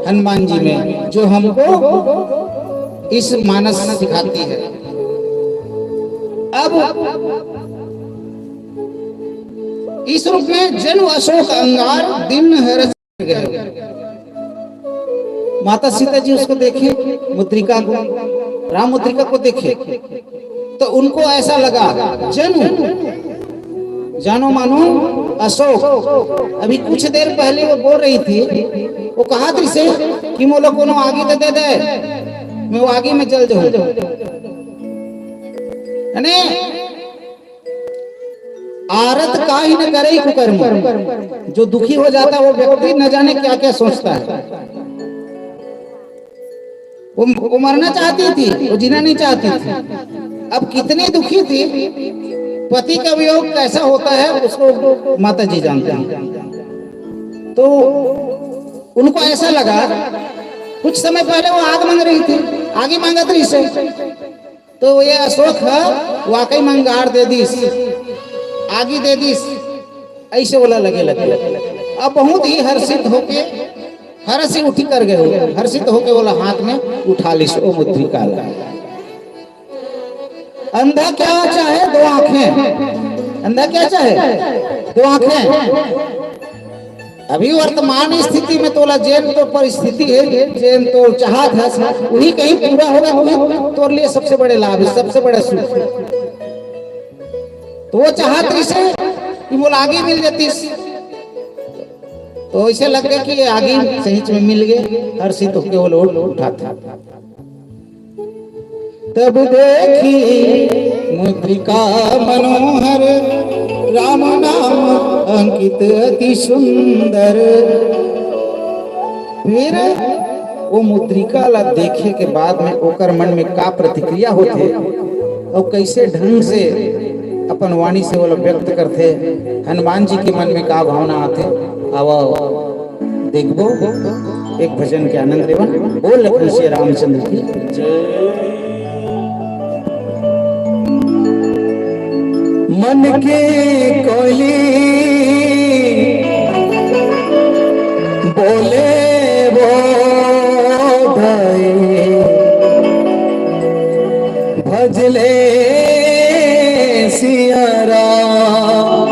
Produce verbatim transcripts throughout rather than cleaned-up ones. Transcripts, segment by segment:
हनुमान जी में, जो हमको इस मानस सिखाती है। अब इस रूप में जनु अशोक अंगार दीन हरष गए। माता सीता जी उसको देखे, मुद्रिका को, राम मुद्रिका को देखे, तो उनको ऐसा लगा, जनु, जानो मानो अशोक। अभी कुछ देर पहले वो बोल रही थी, वो कहा थी से कि मोला कोनो आगी तो दे दे, मैं वो आगी में जल जाऊं। यानी आरत का ही न करे कुकर्म। जो दुखी हो जाता है वो व्यक्ति न जाने क्या क्या सोचता है। वो, वो मरना चाहती थी, वो जीना नहीं चाहती थी। अब कितनी दुखी थी, पति का वियोग कैसा होता है उसको माता जी जानते हैं। तो उनको ऐसा लगा, कुछ समय पहले वो आग मांग रही थी, आगी मांगत रही से, तो ये अशोक ह वाकई म अंगार दे दिस, आगी दे दिस, ऐसे ओला लगे लगे। अब बहुत ही हर्षित होके, हर्ष से उठी कर गए हो, हर्षित होके ओला हाथ में उठा लिस ओ मुद्रिका ला। अंधा क्या चाहे? दो आंखें। अंधा क्या चाहे? दो आंखें। अभी वर्तमान स्थिति में तोला जेन तो परिस्थिति है, जेन तो चाहत है, वही कहीं पूरा होगा, वही तोर लिए सबसे बड़े लाभ है, सबसे बड़ा सुख। तो वो चाहत इसे कि मोला आगी मिल जाती, तो ऐसे लग गए कि ये आगी सही में मिल गए, हर्षित होके वो लोग उठाते। तब देखी मुद्रिका मनोहर, राम नाम अंकित अति सुंदर। फिर वो मुद्रिका ला देखे के बाद में ओकर मन में का प्रतिक्रिया होथे और कैसे ढंग से अपन वाणी से वो ला व्यक्त करथे, हनुमान जी के मन में का भावना आथे, आवा देखबो, एक भजन के आनंद लेवन। बोल लखन सिया रामचंद्र की जय। मन के कोयली बोले वो भाई, भजले सिया राम।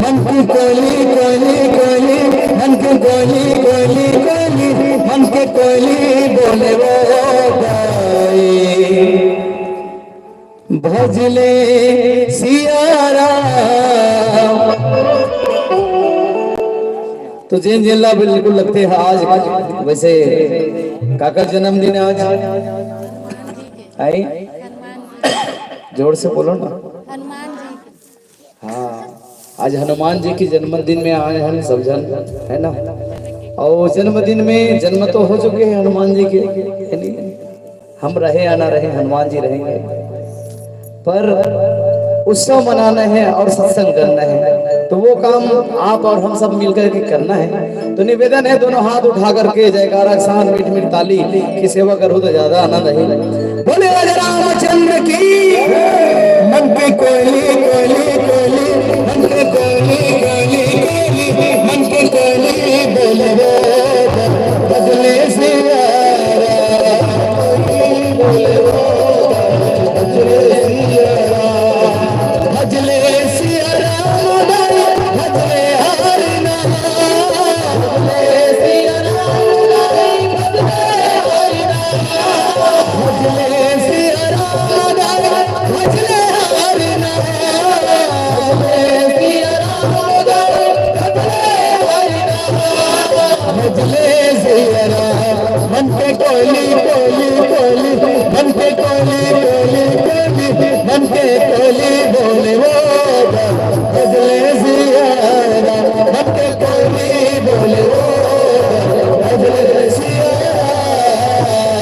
मन की कोयली, कोयली, कोयली, मन की कोयली, कोयली, कोयली, मन की कोयली बोले वो भाई, भजले सिया राम। तो जेन जेन ला बिल्कुल लगथे आज, वैसे काकर जन्मदिन है आज? आई? जोर से बोलो ना। हनुमान जी। हाँ, आज हनुमान जी के जन्मदिन में आए हैं सब जन, है ना? और जन्मदिन में, जन्म तो हो चुके हैं हनुमान जी के, है नहीं? हम रहे या ना रहे, हनुमान जी रहेंगे। पर उत्सव मनाना है और सत्संग करना है, तो वो काम आप और हम सब मिलकर के करना है। तो निवेदन है, दोनों हाथ उठा करके जयकारा के साथ मीठ मीठ ताली की सेवा करो तो ज्यादा आनंद है। बोले राजा रामचंद्र की। मन की कोयली, कोयली, कोयली, मन की कोयली, कोयली, कोयली, मन की कोयली बोले वो, बदले सिया राम, बोले वो, बदले सिया राम, बदले सिया राम, बदले हरि नाम। मन के कोयली, कोयली, कोयली, मन के कोयली, कोयली, कोयली, मन के कोयली बोले वो, बदले सिया राम, मन के कोयली बोले वो, बदले सिया राम।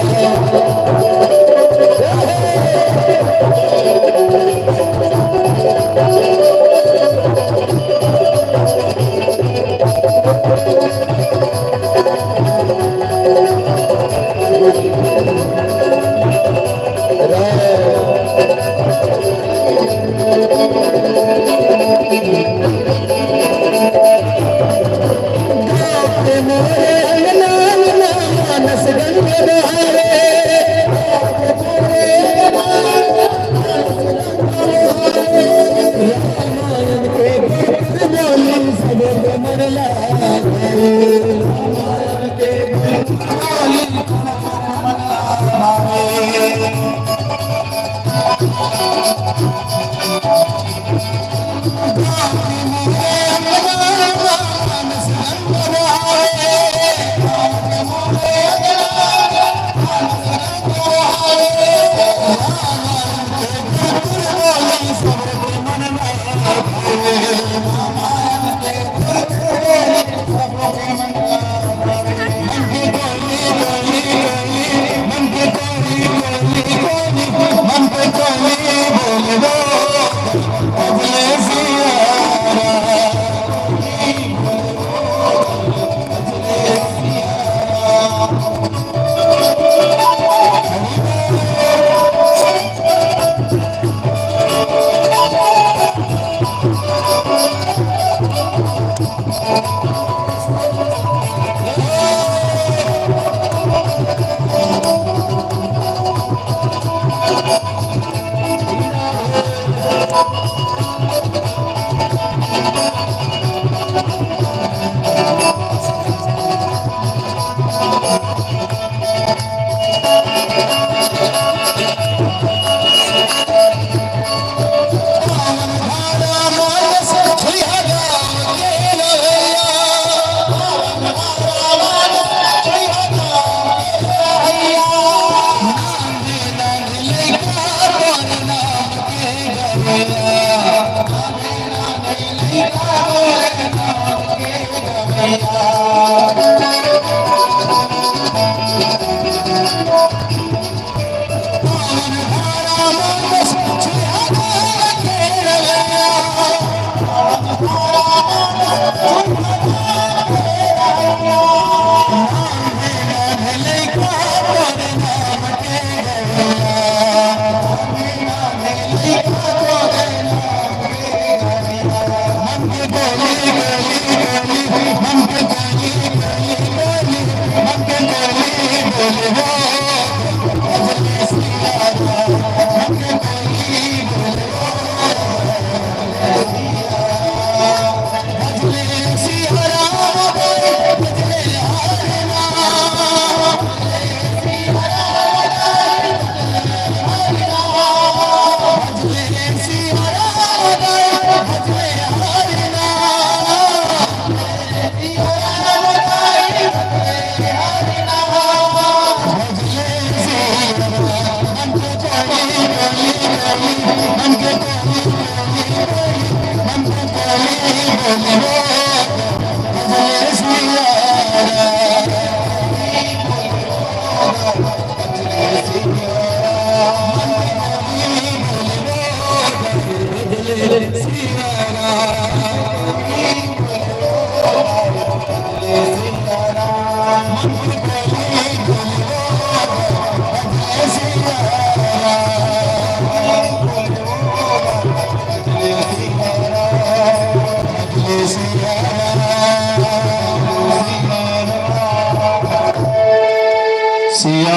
सिया